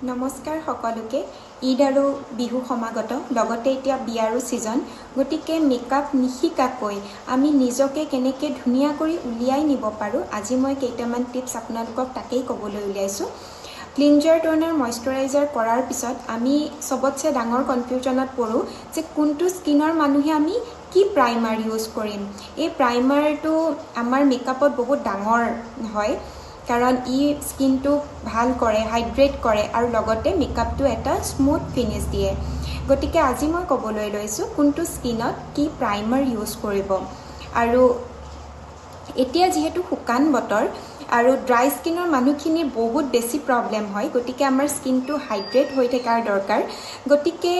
নমস্কাৰ সকলোকে। ঈদ আৰু বিহু সমাগত, লগতে এতিয়া বিয়াৰো ছিজন। গতিকে মেকআপ নিশিকাকৈ আমি নিজকে কেনেকৈ ধুনীয়া কৰি উলিয়াই নিব পাৰোঁ, আজি মই কেইটামান টিপছ আপোনালোকক তাকেই ক'বলৈ উলিয়াইছোঁ। ক্লিনজাৰ, ট'নাৰ, মইশ্চাৰাইজাৰ কৰাৰ পিছত আমি চবতছে ডাঙৰ কনফিউজনত পৰোঁ যে কোনটো স্কিনৰ মানুহে আমি কি প্ৰাইমাৰ ইউজ কৰিম। এই প্ৰাইমাৰটো আমাৰ মেকআপত বহুত ডাঙৰ হয়, কাৰণ ই স্কিনটো ভাল কৰে, হাইড্ৰেট কৰে আৰু লগতে মেকআপটো এটা স্মুথ ফিনিছ দিয়ে। গতিকে আজি মই ক'বলৈ লৈছোঁ কোনটো স্কিনত কি প্ৰাইমাৰ ইউজ কৰিব। আৰু এতিয়া যিহেতু শুকান বতৰ আৰু ড্ৰাই স্কিনৰ মানুহখিনিৰ বহুত বেছি প্ৰব্লেম হয়, গতিকে আমাৰ স্কিনটো হাইড্ৰেট হৈ থকাৰ দৰকাৰ। গতিকে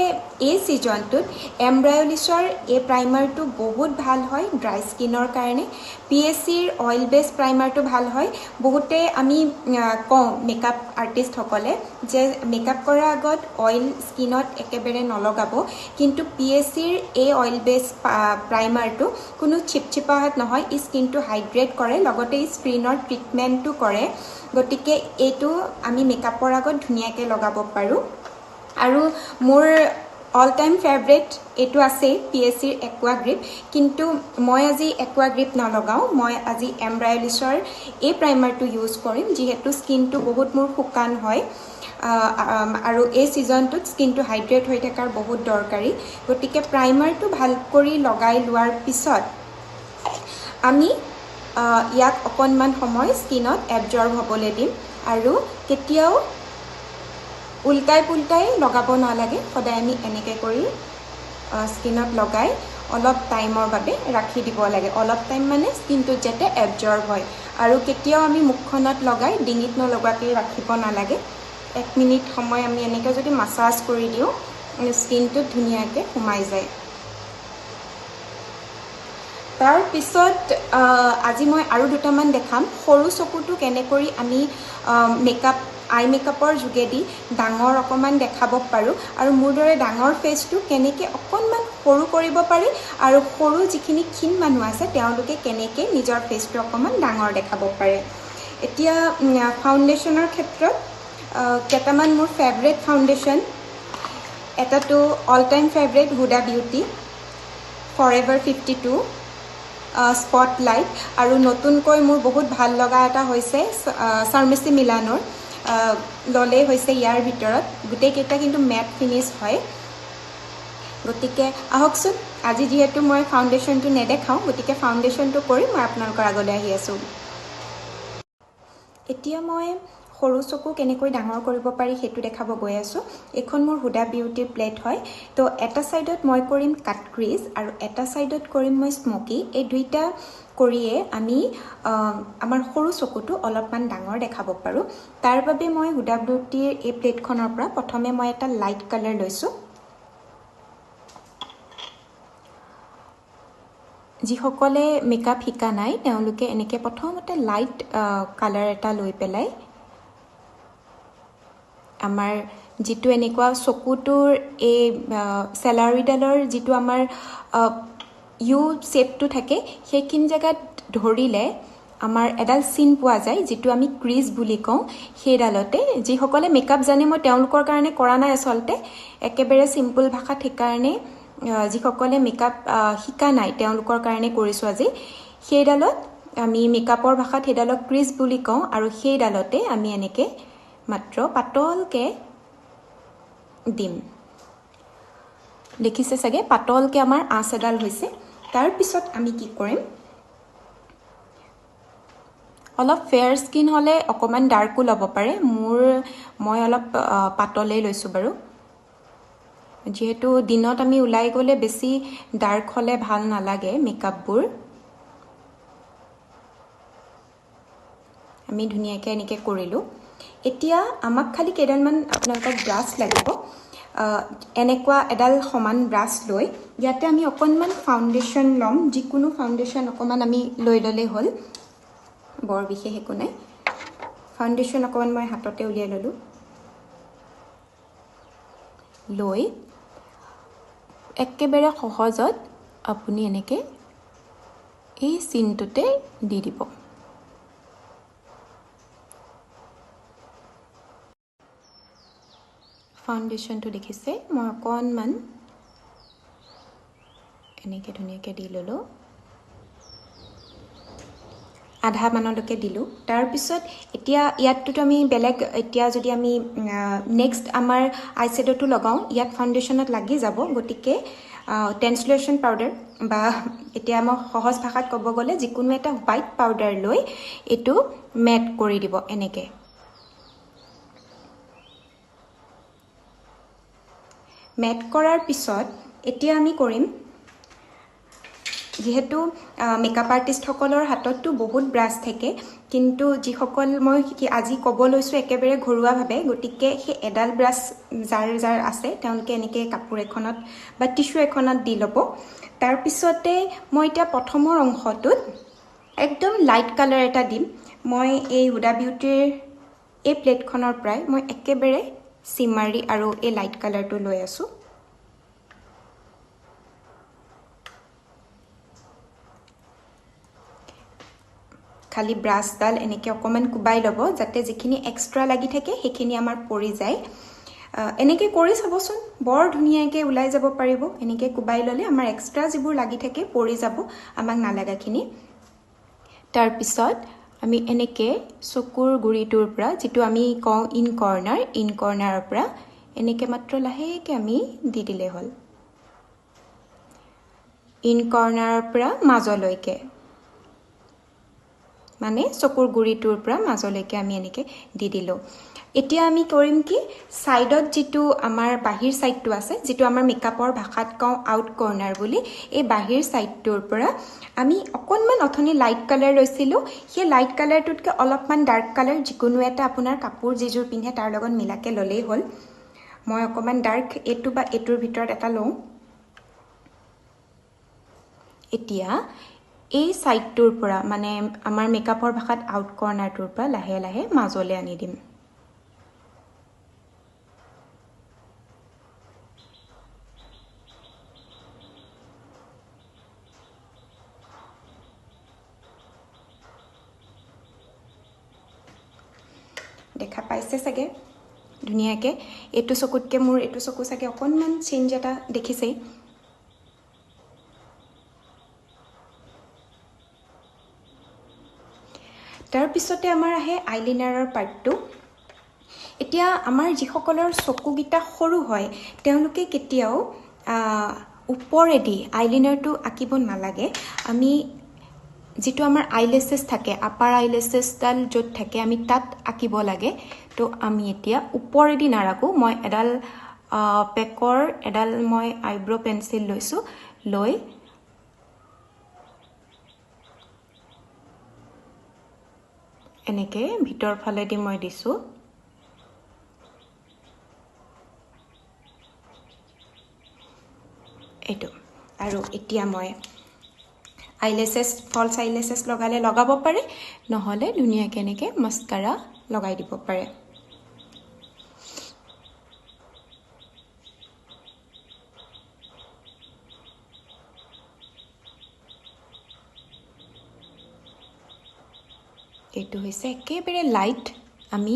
এই ছিজনটোত এমব্ৰায়লিছৰ এই প্ৰাইমাৰটো বহুত ভাল হয় ড্ৰাই স্কিনৰ কাৰণে। PACৰ অইল বেছ প্ৰাইমাৰটো ভাল হয়। বহুতে আমি কওঁ মেকআপ আৰ্টিষ্টসকলে যে মেকআপ কৰাৰ আগত অইল স্কিনত একেবাৰে নলগাব, কিন্তু PACৰ এই অইল বেছ প্ৰাইমাৰটো কোনো চিপচিপাহাত নহয়, ই স্কিনটো হাইড্ৰেট কৰে, লগতে ই স্কিনৰ ট্ৰিটমেণ্টটো কৰে। গতিকে এইটো আমি মেকআপৰ আগত ধুনীয়াকৈ লগাব পাৰোঁ। আৰু মোৰ অল টাইম ফেভৰেট এইটো আছেই, PACৰ একুৱা গ্ৰিপ। কিন্তু মই আজি একুৱা গ্ৰিপ নলগাওঁ, মই আজি এমব্ৰায়লিছৰ এই প্ৰাইমাৰটো ইউজ কৰিম, যিহেতু স্কিনটো বহুত মোৰ শুকান হয় আৰু এই ছিজনটোত স্কিনটো হাইড্ৰেট হৈ থকাৰ বহুত দৰকাৰী। গতিকে প্ৰাইমাৰটো ভাল কৰি লগাই লোৱাৰ পিছত আমি ইয়াক অকণমান সময় স্কিনত এবজৰ্ব হ'বলৈ দিম আৰু কেতিয়াও উল্টাই পুল্টাই লগাব নালাগে। সদায় আমি এনেকৈ কৰি স্কিনত লগাই অলপ টাইমৰ বাবে ৰাখি দিব লাগে। অলপ টাইম মানে স্কিনটোত যাতে এবজৰ্ব হয়। আৰু কেতিয়াও আমি মুখখনত লগাই ডিঙিত নলগোৱাকৈ ৰাখিব নালাগে। 1 মিনিট সময় আমি এনেকৈ যদি মাছাজ কৰি দিওঁ, স্কিনটোত ধুনীয়াকৈ সোমাই যায়। তাৰপিছত আজি মই আৰু দুটামান দেখাম। সৰু চকুটো কেনেকৈ আমি মেকআপ, আই মেকআপৰ যোগেদি ডাঙৰ অকণমান দেখাব পাৰোঁ, আৰু মোৰ দৰে ডাঙৰ ফেচটো কেনেকৈ অকণমান সৰু কৰিব পাৰি, আৰু সৰু যিখিনি ক্ষীণ মানুহ আছে তেওঁলোকে কেনেকৈ নিজৰ ফেচটো অকণমান ডাঙৰ দেখাব পাৰে। এতিয়া ফাউণ্ডেশ্যনৰ ক্ষেত্ৰত কেইটামান মোৰ ফেভৰেট ফাউণ্ডেশ্যন, এটাটো all time favourite Huda Beauty Forever 52 spotlight, আৰু নতুনকৈ মোৰ বহুত ভাল লগা এটা হৈছে চাৰ্মেচি মিলানৰ ল'লেই হৈছে। ইয়াৰ ভিতৰত গোটেইকেইটা কিন্তু মেট ফিনিছ হয়। গতিকে আহকচোন, আজি যিহেতু মই ফাউণ্ডেশ্যনটো নেদেখাওঁ, গতিকে ফাউণ্ডেশ্যনটো কৰি মই আপোনালোকৰ আগলৈ আহি আছোঁ। এতিয়া মই সৰু চকু কেনেকৈ ডাঙৰ কৰিব পাৰি সেইটো দেখাব গৈ আছোঁ। এইখন মোৰ হুডা বিউটিৰ প্লেট হয়। তো এটা ছাইডত মই কৰিম কাট ক্ৰিজ আৰু এটা ছাইডত কৰিম মই স্মকি। এই দুইটা কৰিয়ে আমি আমাৰ সৰু চকুটো অলপমান ডাঙৰ দেখাব পাৰোঁ। তাৰ বাবে মই হুডা বিউটিৰ এই প্লেটখনৰ পৰা প্ৰথমে মই এটা লাইট কালাৰ লৈছোঁ। যিসকলে মেকআপ শিকা নাই তেওঁলোকে এনেকৈ প্ৰথমতে লাইট কালাৰ এটা লৈ পেলাই আমাৰ যিটো এনেকুৱা চকুটোৰ এই চেলাউৰিডালৰ যিটো আমাৰ ইউ শ্বেপটো থাকে, সেইখিনি জেগাত ধৰিলে আমাৰ এডাল চিন পোৱা যায়, যিটো আমি ক্ৰিজ বুলি কওঁ। সেইডালতে যিসকলে মেকআপ জানে, মই তেওঁলোকৰ কাৰণে কৰা নাই আচলতে, একেবাৰে চিম্পুল ভাষাত, সেইকাৰণে যিসকলে মেকআপ শিকা নাই তেওঁলোকৰ কাৰণে কৰিছোঁ আজি। সেইডালত আমি মেকআপৰ ভাষাত সেইডালক ক্ৰিজ বুলি কওঁ, আৰু সেইডালতে আমি এনেকৈ মাত্ৰ পাতলকৈ দিম। দেখিছে চাগে, পাতলকৈ আমাৰ আঁচ এডাল হৈছে। তাৰপিছত আমি কি কৰিম, অলপ ফেয়াৰ স্কিন হ'লে অকণমান ডাৰ্কো ল'ব পাৰে। মই অলপ পাতলেই লৈছোঁ বাৰু, যিহেতু দিনত আমি ওলাই গ'লে বেছি ডাৰ্ক হ'লে ভাল নালাগে মেকআপবোৰ। আমি ধুনীয়াকৈ এনেকৈ কৰিলোঁ। এতিয়া আমাক খালি কেইডালমান আপোনালোকক ব্ৰাছ লাগিব। এনেকুৱা এডাল সমান ব্ৰাছ লৈ ইয়াতে আমি অকণমান ফাউণ্ডেশ্যন ল'ম। যিকোনো ফাউণ্ডেশ্যন অকণমান আমি লৈ ল'লেই হ'ল, বৰ বিশেষ একো নাই। ফাউণ্ডেশ্যন অকণমান মই হাততে উলিয়াই ল'লোঁ। লৈ একেবাৰে সহজত আপুনি এনেকৈ এই চিনটোতে দি দিব। ফাউণ্ডেশ্যনটো দেখিছে, মই অকণমান এনেকৈ ধুনীয়াকৈ দি ল'লোঁ, আধা মানলৈকে দিলোঁ। তাৰপিছত এতিয়া ইয়াতটোতো আমি বেলেগ, এতিয়া যদি আমি নেক্সট আমাৰ আই শ্বেড'টো লগাওঁ ইয়াত ফাউণ্ডেশ্যনত লাগি যাব, গতিকে ট্ৰেন্সলেশ্যন পাউডাৰ বা এতিয়া মই সহজ ভাষাত ক'ব গ'লে যিকোনো এটা হোৱাইট পাউডাৰ লৈ এইটো মেট কৰি দিব এনেকৈ। মেট কৰাৰ পিছত এতিয়া আমি কৰিম, যিহেতু মেকআপ আৰ্টিষ্টসকলৰ হাতততো বহুত ব্ৰাছ থাকে, কিন্তু যিসকল মই আজি ক'ব লৈছোঁ একেবাৰে ঘৰুৱাভাৱে, গতিকে সেই এডাল ব্ৰাছ যাৰ যাৰ আছে তেওঁলোকে এনেকৈ কাপোৰ এখনত বা টিচু এখনত দি ল'ব। তাৰপিছতে মই এতিয়া প্ৰথমৰ অংশটোত একদম লাইট কালাৰ এটা দিম। মই এই হুডা বিউটিৰ এই প্লেটখনৰ পৰাই মই একেবাৰে চিমাৰী আৰু এই লাইট কালাৰটো লৈ আছোঁ। খালি ব্ৰাছডাল এনেকৈ অকণমান কোবাই ল'ব যাতে যিখিনি এক্সট্ৰা লাগি থাকে সেইখিনি আমাৰ পৰি যায়। এনেকৈ কৰি চাবচোন, বৰ ধুনীয়াকৈ ওলাই যাব পাৰিব। এনেকৈ কোবাই ল'লে আমাৰ এক্সট্ৰা যিবোৰ লাগি থাকে পৰি যাব, আমাক নালাগাখিনি। তাৰপিছত আমি এনেকৈ চকুৰ গুৰিটোৰ পৰা, যিটো আমি কওঁ ইন কৰ্ণাৰ, ইন কৰ্ণাৰৰ পৰা এনেকৈ মাত্ৰ লাহেকৈ আমি দি দিলেই হ'ল, ইন কৰ্ণাৰৰ পৰা মাজলৈকে, মানে চকুৰ গুৰিটোৰ পৰা মাজলৈকে আমি এনেকৈ দি দিলোঁ। এতিয়া আমি কৰিম কি, ছাইডত যিটো আমাৰ বাহিৰ ছাইডটো আছে, যিটো আমাৰ মেকআপৰ ভাষাত কওঁ আউট কৰ্ণাৰ বুলি, এই বাহিৰ ছাইডটোৰ পৰা আমি অকণমান অথনি লাইট কালাৰ লৈছিলোঁ, সেই লাইট কালাৰটোতকৈ অলপমান ডাৰ্ক কালাৰ যিকোনো এটা আপোনাৰ কাপোৰ যিযোৰ পিন্ধে তাৰ লগত মিলাকৈ ল'লেই হ'ল। মই অকণমান ডাৰ্ক এইটো বা এইটোৰ ভিতৰত এটা লওঁ। এতিয়া এই ছাইডটোৰ পৰা, মানে আমাৰ মেকআপৰ ভাষাত আউট কৰ্ণাৰটোৰ পৰা লাহে লাহে মাজলৈ আনি দিম। দেখা পাইছে চাগে ধুনীয়াকৈ, এইটো চকুতকৈ মোৰ এইটো চকু চাগে অকণমান চেঞ্জ এটা দেখিছেই। তাৰপিছতে আমাৰ আহে আইলাইনাৰৰ পাৰ্টটো। এতিয়া আমাৰ যিসকলৰ চকুকেইটা সৰু হয় তেওঁলোকে কেতিয়াও ওপৰেদি আইলাইনাৰটো আঁকিব নালাগে। আমি যিটো আমাৰ আইলেছেছ থাকে, আপাৰ আইলেছেছডাল য'ত থাকে আমি তাত আঁকিব লাগে। তো আমি এতিয়া ওপৰেদি নাৰাখোঁ। মই এডাল পেকৰ এডাল মই আইব্ৰ' পেঞ্চিল লৈছোঁ, লৈ এনেকৈ ভিতৰ ফালেদি মই দিছোঁ। এইটো। আৰু এতিয়া মই আইলেছেছ, ফলছ আইলেছেছ লগালে লগাব পাৰে, নহ'লে ধুনীয়াকৈ এনেকৈ মাস্কাৰা লগাই দিব পাৰে। এইটো হৈছে একেবাৰে লাইট, আমি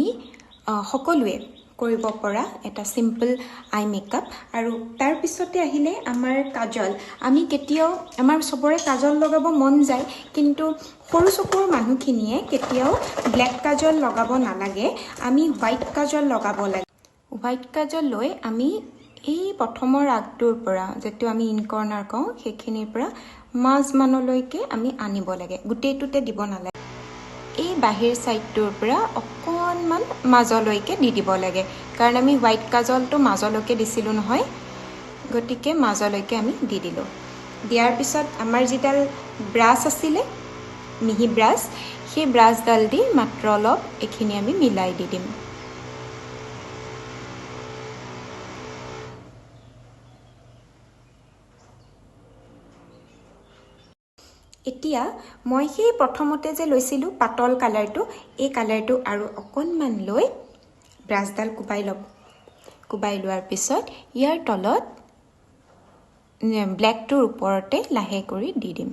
সকলোৱে কৰিব পৰা এটা চিম্পল আই মেকআপ। আৰু তাৰপিছতে আহিলে আমাৰ কাজল। আমি কেতিয়াও, আমাৰ চবৰে কাজল লগাব মন যায়, কিন্তু সৰু চকুৰ মানুহখিনিয়ে কেতিয়াও ব্লেক কাজল লগাব নালাগে, আমি হোৱাইট কাজল লগাব লাগে। হোৱাইট কাজল লৈ আমি এই প্ৰথমৰ আগটোৰ পৰা, যিটো আমি ইন কৰ্ণাৰ কওঁ, সেইখিনিৰ পৰা মাজমানলৈকে আমি আনিব লাগে, গোটেইটোতে দিব নালাগে। এই বাহিৰ ছাইডটোৰ পৰা অকণমান মাজলৈকে দি দিব লাগে, কাৰণ আমি হোৱাইট কাজলটো মাজলৈকে দিছিলোঁ নহয়, গতিকে মাজলৈকে আমি দি দিলোঁ। দিয়াৰ পিছত আমাৰ যিডাল ব্ৰাছ আছিলে, মিহি ব্ৰাছ, সেই ব্ৰাছডাল দি মাত্ৰ অলপ এইখিনি আমি মিলাই দি দিম। এতিয়া মই সেই প্ৰথমতে যে লৈছিলোঁ পাতল কালাৰটো, এই কালাৰটো আৰু অকণমান লৈ ব্ৰাছডাল কোবাই ল'ব। কোবাই লোৱাৰ পিছত ইয়াৰ তলত ব্লেকটোৰ ওপৰতে লাহে কৰি দি দিম।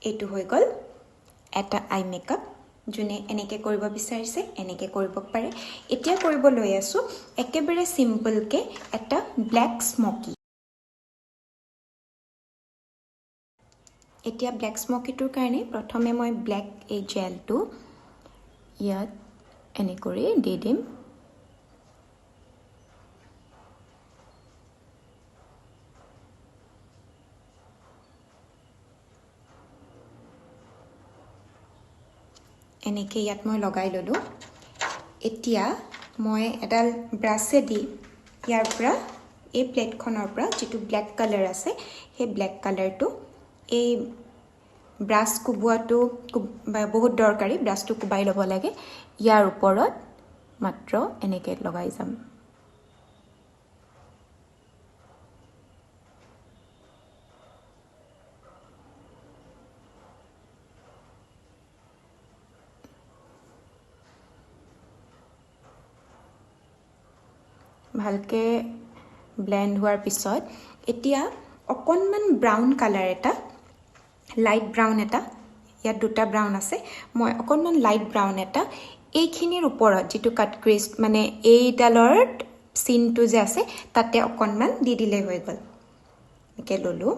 এইটো হৈ গ'ল এটা আই মেকআপ। যোনে এনেকৈ কৰিব বিচাৰিছে এনেকৈ কৰিব পাৰে। এতিয়া কৰিব লৈ আছোঁ একেবাৰে চিম্পলকৈ এটা ব্লেক স্মকি। এতিয়া ব্লেক স্মকিটোৰ কাৰণে প্ৰথমে মই ব্লেক এই জেলটো ইয়াত এনে কৰি দি দিম। এনেকৈ ইয়াত মই লগাই ল'লোঁ। এতিয়া মই এডাল ব্ৰাছেদি ইয়াৰ পৰা এই প্লেটখনৰ পৰা যিটো ব্লেক কালাৰ আছে সেই ব্লেক কালাৰটো, এই ব্ৰাছ কোবোৱাটো বহুত দৰকাৰী, ব্ৰাছটো কোবাই ল'ব লাগে। ইয়াৰ ওপৰত মাত্ৰ এনেকৈ লগাই যাম। ভালকৈ ব্লেণ্ড হোৱাৰ পিছত এতিয়া অকণমান ব্ৰাউন কালাৰ এটা, লাইট ব্ৰাউন এটা, ইয়াত দুটা ব্ৰাউন আছে, মই অকণমান লাইট ব্ৰাউন এটা এইখিনিৰ ওপৰত যিটো কাট ক্ৰিজ মানে এইডালৰ চিনটো যে আছে তাতে অকণমান দি দিলেই হৈ গ'ল। এনেকৈ ল'লোঁ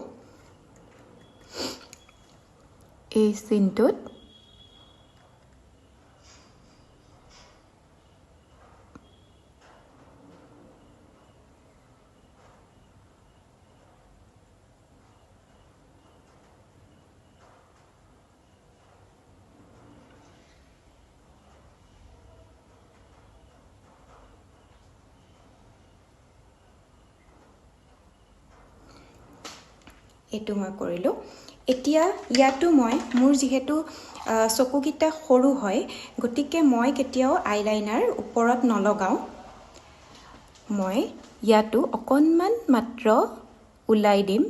এই চিনটোত। এইটো মই কৰিলোঁ। এতিয়া ইয়াতো মই মোৰ যিহেতু চকুকেইটা সৰু হয় গতিকে মই কেতিয়াও আইলাইনাৰ ওপৰত নলগাওঁ। মই ইয়াতো অকণমান মাত্ৰ ওলাই দিম,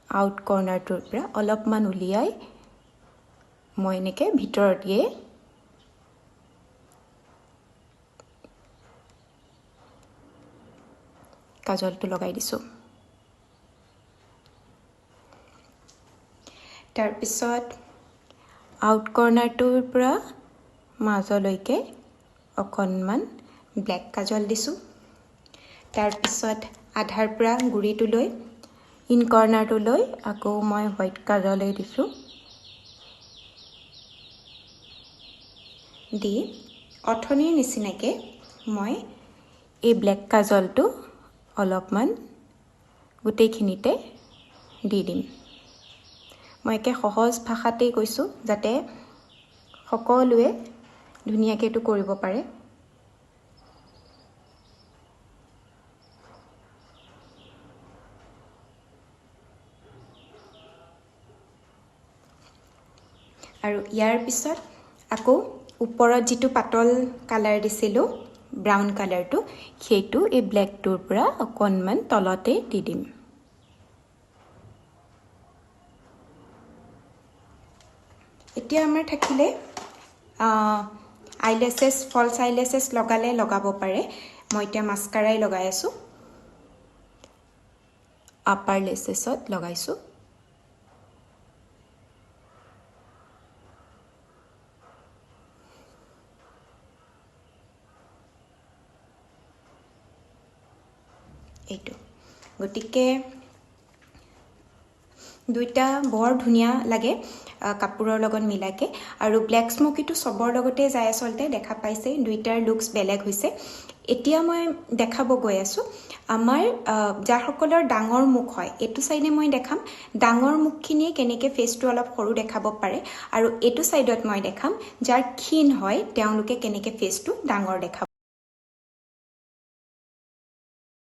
আউট কৰ্ণাৰটোৰ পৰা অলপমান উলিয়াই মই এনেকৈ ভিতৰত দিয়ে কাজলটো লগাই দিছোঁ। তাৰপিছত আউট কৰ্ণাৰটোৰ পৰা মাজলৈকে অকণমান ব্লেক কাজল দিছোঁ। তাৰপিছত আধাৰ পৰা গুৰিটোলৈ ইন কৰ্ণাৰটোলৈ আকৌ মই হোৱাইট কাজলেই দিছোঁ। দি অথনিৰ নিচিনাকৈ মই এই ব্লেক কাজলটো অলপমান গোটেইখিনিতে দি দিম। মই একে সহজ ভাষাতেই কৈছোঁ যাতে সকলোৱে ধুনীয়াকৈ এইটো কৰিব পাৰে। আৰু ইয়াৰ পিছত আকৌ ওপৰত যিটো পাতল কালাৰ দিছিলোঁ ব্ৰাউন কালাৰটো, সেইটো এই ব্লেকটোৰ পৰা অকণমান তলতে দি দিম। এতিয়া আমাৰ থাকিলে আইলেছেছ, ফলছ আইলেছেছ লগালে লগাব পাৰে। মই এতিয়া মাস্কাৰাই লগাই আছোঁ, আপাৰ লেছেছত লগাইছোঁ। এইটো গতিকে দুইটা বৰ ধুনীয়া লাগে কাপোৰৰ লগত মিলাকে। আৰু ব্লেক স্মকিটো চবৰ লগতে যায় আচলতে, দেখা পাইছে দুইটাৰ লুকছ বেলেগ হৈছে। এতিয়া মই দেখাব গৈ আছোঁ আমাৰ যাৰসকলৰ ডাঙৰ মুখ হয়, এইটো চাইডে মই দেখাম ডাঙৰ মুখখিনিয়ে কেনেকৈ ফেচটো অলপ সৰু দেখাব পাৰে, আৰু এইটো চাইডত মই দেখাম যাৰ ক্ষীণ হয় তেওঁলোকে কেনেকৈ ফেচটো ডাঙৰ দেখাব।